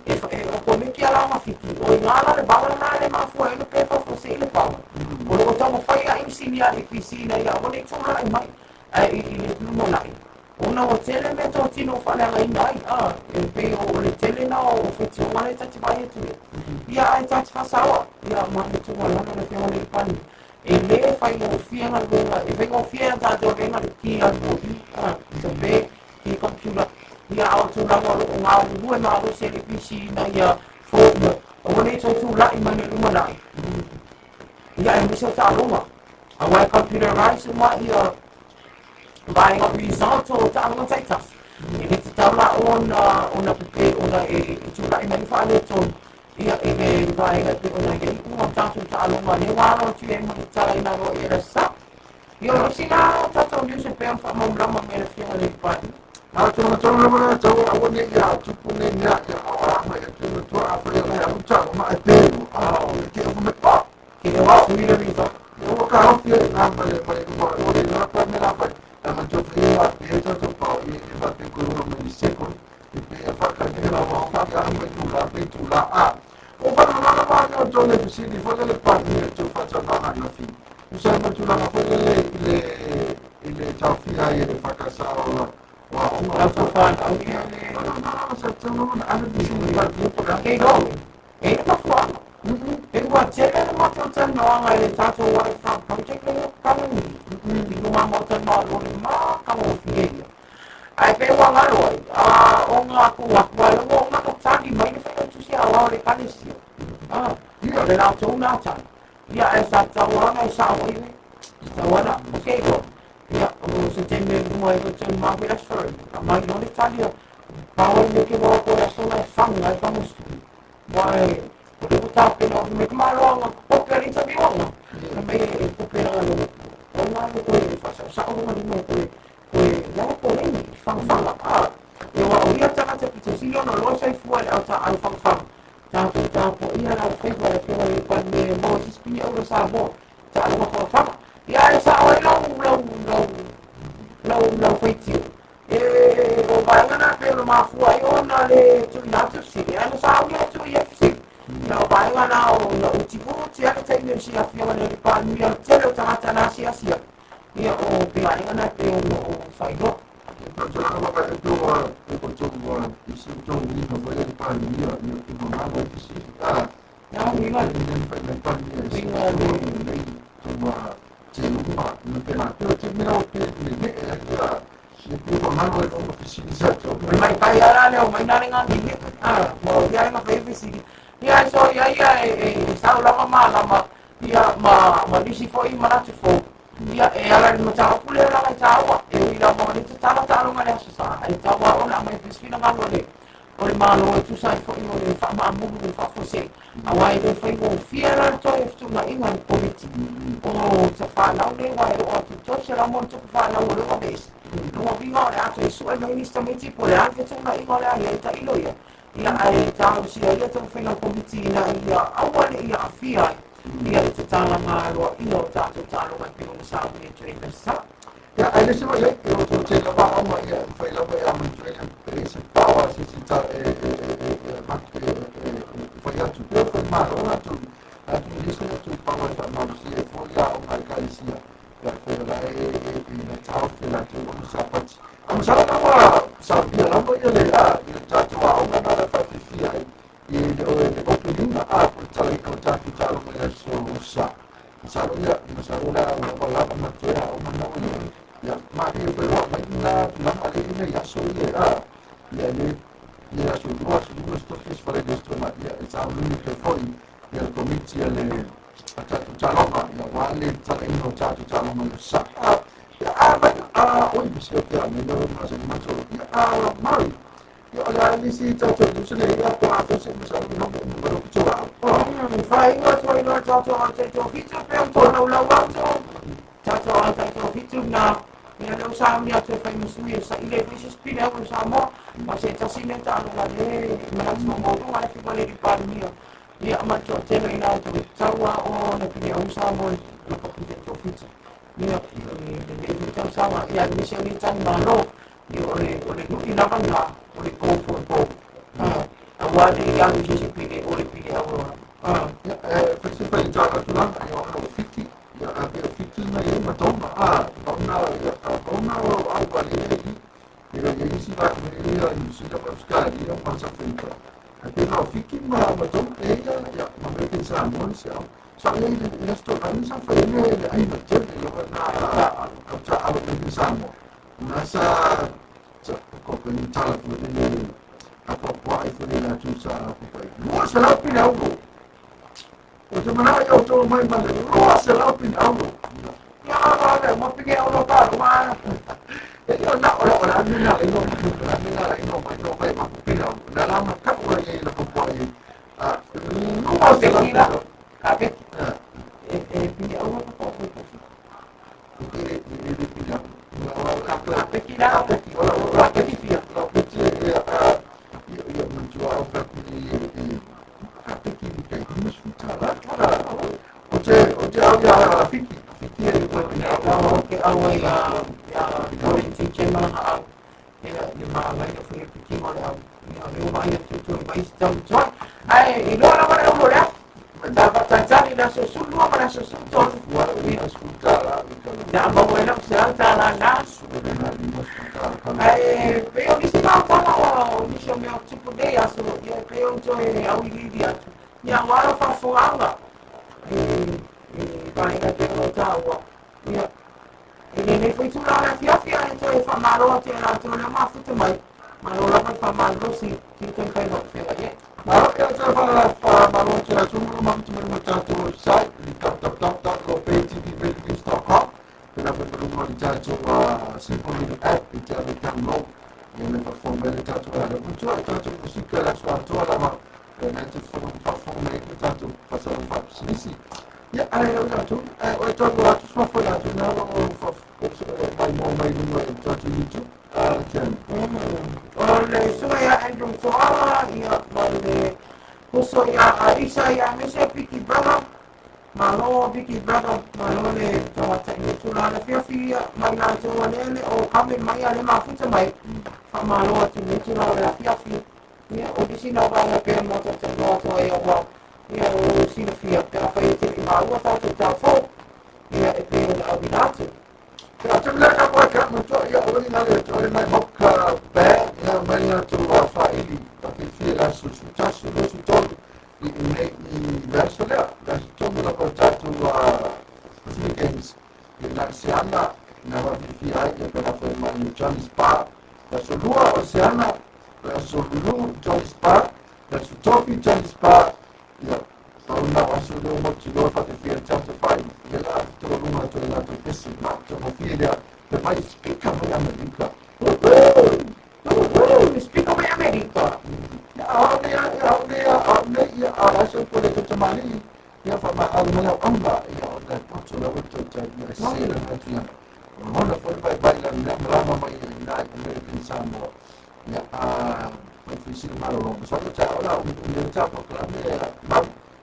E e o koneki lava o gafiki o iga la le vala lena le mafua ai ona pe faafuasei le power. O lo o taumafai lava inisinia a le EPC ina ia aua ne i tulai mai ae i i le lumanai ona ua tele mea totino ua faaleagaina ai a. E pei o le tele lena o faitioga lea ta te vaai atu i ai. Ia ae ta te faasaoa ia ma le tuualalo le Afioga i le Palemia e lē faigofie galuega e faigofie ia tatou avega le ki a le moli a tape ki computer ia a o tulaga o lo o galulue malosi e le EPC ina ia foia aua ne i toe tula'i mai le lumanai ia aemaise o taaloga auā e computerize uma ia vaega result o taaloga taitasi e le tatau la ona ona pepe ona e tula'i mai faaletonu ia i le vaega e pei ona i ai iuga o tatou taaloga lea ua alo atu i ai ma le tatalaina loa i le sa. Ia o le isi la o tatou news e pei ona faamalamalama mai e le Afioga i le Palemia. A tulaga tonu lava lea tau aua ne i a tupu nei mea ia o a mai atu i tua a fai ona alu taaloga ma e pe a o le ke o me o Ke ua sui le result. Ua ka hoki e ngā ma le ma le luma o le lua pa me la fai a ma tau fai a pe tau tau pao i e fa pe ko ma ni seko e pe e fa ka ne la wa fa ka ma tu la pe tu la a o fa na na ma na to le fisili fo le pa ni e tu fa ta na na fi o sa ma tu la ma fo le le i le tau fi ai le fa ka sa o wa o La fafanau ia le na na na sa tau na ana fisili pa ni pa ke go. E le mafuaaga. E ua tele le matou talanoaga i le tatou waterfront project lea ua kalani i luga maota le Malo le matagofie ia. Ae pe ua galo ai, a o ngā ku atu ai ua ona ka tali mai le failautusi aoao o le ekalesia. A, o le latou na tali. Ia ae sa tatau lava ona e sao ai le tatau ana, ok loa. Ia, o se taimi e luma ai koe tau mafu i le Aso Faraile, aumai loa le tali a pau ai le mea ke loa ko le aso la e faga ai fagosituli. Aua e o lea ua tapena o mai ka maloaga kope a le interview-aga. Na mai e kope lana lo ona le koe faasaosao lona lima e koe koe la e koleni fagafaga a. Ia aua o ia tagata pito sili ona loa soifua i le autaau fagafaga. Tatou tapuaia la faiva i le Afioga i le Palemia e maua se isi piniaula o Samoa taaloga fagafaga. Ia ae sao ai lau lau lau lau lau faitio. E o vaega na pei ona mafua ai ona le tuuina atu e fesili, ae na sauni atu i ai fesili. Ia o vaega na o na utiuti lava le taimi o le silafia ma le Palemia o le tele o tagata na asiasi ai. Ia o vaega na pei ona ou faailoa. Tulaga lava e tou e ko tou i si tou uiga foi le Palemia ia e mangalo ai fesili a Na uiga le fai mai Palemia e si uiga le nei tou te uma na pe la pe te mea o pe le me e ia le pe mangalo ai ona fesili sa tou O le maitai lava la lea o mai na le gagine, a, ma o ia e gafai fesili. Ia e soia ia e e sau lava malama ia ma ma nisi foi manatu fou. Ia e ala i le mataupu lea leaga e taua. E ui lava o lea e tatala taaloga i le Aso Sa, ae tatau lava ona aumai pea se finagalo o le o le Malo e tusa ai foi o le faamaamulu i le faafuasei, aua e le faigofie la le toe fetuunaiga i le Komiti o fanau nei aua e oo atu i le 300 ma tupu fanau o lea ua aveese. Lona uiga o le a toe sue mai nisi tamaiti po o le a le fetuunaiga o le a i ai tailo ia, ia ae talosia ai le taumafaiga a le Komiti ina ia aua ne i aafia ai ia le tatalaga aloaia o tatou taaloga e pei ona saunia e Trainer Sa. Ia, ae le se mai ai, e o tau te lava au ma ia, fai lava e ama i e se paoa se se ta e e e e e e e e fai atu pea fai malo atu atu i lese atu paoa e faamalosia e foi a o ngai kaisia ia fai la e e e na tau la tu o sa pati. A masala na wa sa pia lava ia le a i le tatou aoga na le faafifia ai i le o le opening a po tala i ko tatou taaloga i le aso sa. Masalo ia, masalo la ua lava ma toe aoga na o ia ma e foi wa mai na tulaga le ina i aso ia a ia le ia aso lua aso lima aso tofi aso fale aso ma ia e sauni pe foi ia le komiti a le a tatou taaloga ia ua le talaina o tatou taaloga i le sa. Ia a mai a oi se o te a me no ma se ma to ia a mai ia o le a nisi tatou ni se le ia po a fo se ma sa ni no mo mo ro to a. Faaiga atu ai loa tatou ao taitoafitu pe o tolaulau atu tatou ao taitoafitu na ia lea ua sauni atu e fai masui e saʻili ai foi se sipili au o Samoa ma se tasi lea taaloga lea e manatu faamaualuga le Afioga i le Palemia ia ma le toatele i latou e tatau lava ona pili au Samoa i lakapi taitoafitu ia lenei foi tausaga ia aemaise ai talimalo ia o le lui lava na o le go for goal aua le i alu i se isi pili o le pili au. Ia e fai fai tala tulaga ia o fiti ia a pe fiti na ia ma tonga a ona ia ona o au vale i ia ia isi la me ia New Zealand Australia ma South Africa a pe na fiti ma ma tonga e ia ia ma me ke sa mo se au sa ia i le sto na sa fa le le ai ma te le na a ta a me sa mo na sa sa ko ko ni tala fu le a po po ai fu le la tu sa po po lua se la pina au. O te mana ia o tō mai ma le 200 pina au. Ia a le mo pige au lo ka ma. E ia na o la o la mina i no la mina i no mai no mai ma pina au. Na la ma ka ua i la po po ai. A lua se la pina. Ka pe e e pige au ko ko ko. I i pina. Ka pe ki la pe ki o la pe ki pia. La pe ki e a ia ia mantua au ka ku i i ka pe ki ni kai ni su ta la. O te au ia fiki. Fiki e ua pina au. O ke au ia ia o ti che ma ha ia ia ma la ia fu piki mo le au. Ia le uma ia tu tu mai stau tu. Ai i lo la ma le le. Ta ta ta ni la so su lua ma la so su to. Ua ia su ta la. Na ma mo la se ta la na. Ai pe o nisi ma ta la o nisi o mea tupu nei aso ia pe o toe au i lili atu. Ia wara whafoanga. E e vaenga te o tāua. Ia e lenei foi tulaga afiafi ae toe faamalo atu e latou le mafuta mai malo lava le faamalosi titoi fai lou feagai ai. Malo ia te fa fa malo te la tumu ma tu me tatou website i www.lopettvnews.com. Pena foi pelo mo tatou simple little app i te ave download. Ia me fa fo me tatou ala. Muito a tatou musika la sua toa lava. E na te fo fa fo me tatou fa sa fa sisi. Ia ai o tatou o tatou atu sua fo la tu na o fa o mai mo mai no tatou YouTube. Ken. O le suga ia Andrew Toala ia ma le uso ia Aisa ia aemaise Piki Brother. Malo Piki Brother, malo le tagataʻi tulaga le fiafi ia mai latou alele o kame mai ale mafuta mai. Faamalo atu le tulaga le afiafi. Ia o nisi na vaega pea mo tautanoa atu ai aua ia o silafia pe afai e te i maua tatou taufou ia e pei ona auina atu. Ia te mea ka koe ka mo ia o ni le to mai mo ka pe ia mai na tu a fa ili ta fi fi la su su ta su su to i i i verso le la su to la ko ta tu a Pacific Games i la Oceana na va fi fi ai ia pe la fo mai Johnny Spa la su lua Oceana la su lu Johnny Spa la su tofi Johnny Spa ia o na wa su lo mo ti lo fa fi fi chapter 5 ia la to lunga to la to pesi ma to mo fi le te mai speaker mai Amerika. Speaker mai Amerika. A ne a ne a ne ia a so ko le to mali ia fa ma au mai au amba ia o ka to to la to ta ia se la na tia o na fo bai bai la na la ma mai na American Samoa ia a fa fi si ma lo so ta o la o ni ta po la me ma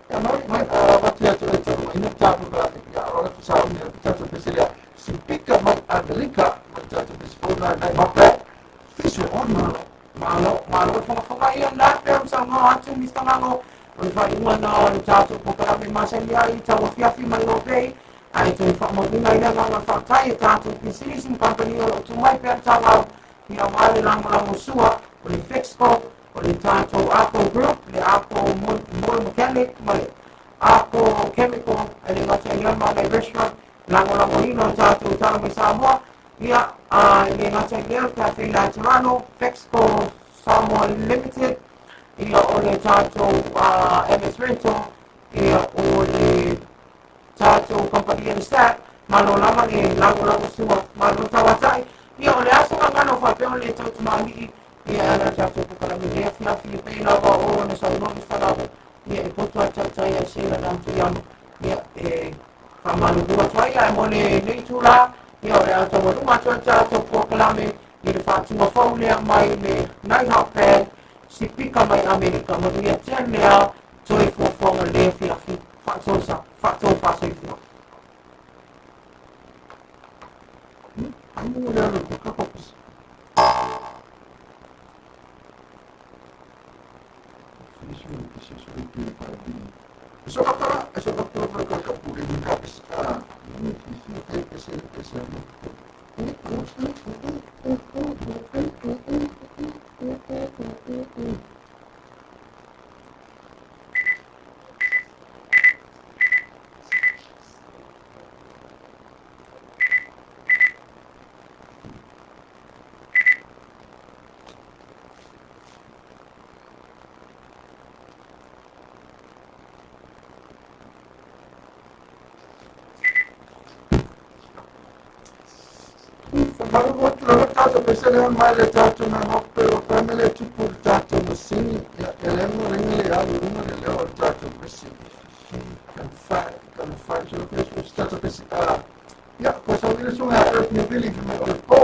ia mai mai a va tia to to mai na ta po la ia o la sa ni ta to pesi ia si pika mai Amerika ma ta to pesi fo na na ma pe fisu on Malo, malo whakafoga ia nā pe am sa ngā atu Mr. Ngano o le faaiuga na o le tatou polokalame masani ai i tauafiafi mai lo pei. Ae toe faamauina ai le agaga faafetai i tatou pisinisi ma kamupani o lo o tu mai pea le taavao, ia aua le lagolagosua o le Fexco, o le tatou Arco Group, le Arco Motor Mechanic ma le Arco Chemical, e le gata i lea Manaia Restaurant, lagolagoina o le tatou Tala mai Samoa, ia, e le gata i lea o le Cafe Laterano, Fexco Samoa Limited, ia o le tatou MS Rental, ia o le tatou kamupani Nstat, malo lava le lagolagosua, malo tauatai. Ia o le a se gagana o faapea ona le tautumaani'i, ia e ala i le tatou polokalame i lenei afiafi, e pei lava ona saunoa Mr. Lavo, ia e poto lava le taitai ae se lana atu i ano, ia e faamalulu atu ai. Ae mo lenei itula, ia o le a taualuga atu ai le tatou polokalame i le faatuga fou lea mai le Nighthawk Band, sipika mai Amerika. Manuia tele lava toe fuafuaga i lenei afiafi. Faatosa, faatofāsoifua. Famalulu atu lava tatou pese lea mai le tatou na hope o family tupu le tatou masini ia e le mo le le alu uma le leo o le tatou pese kan fa kan fa so ke so tatou pese a ia ko sa le so ya e ni bili me o le po.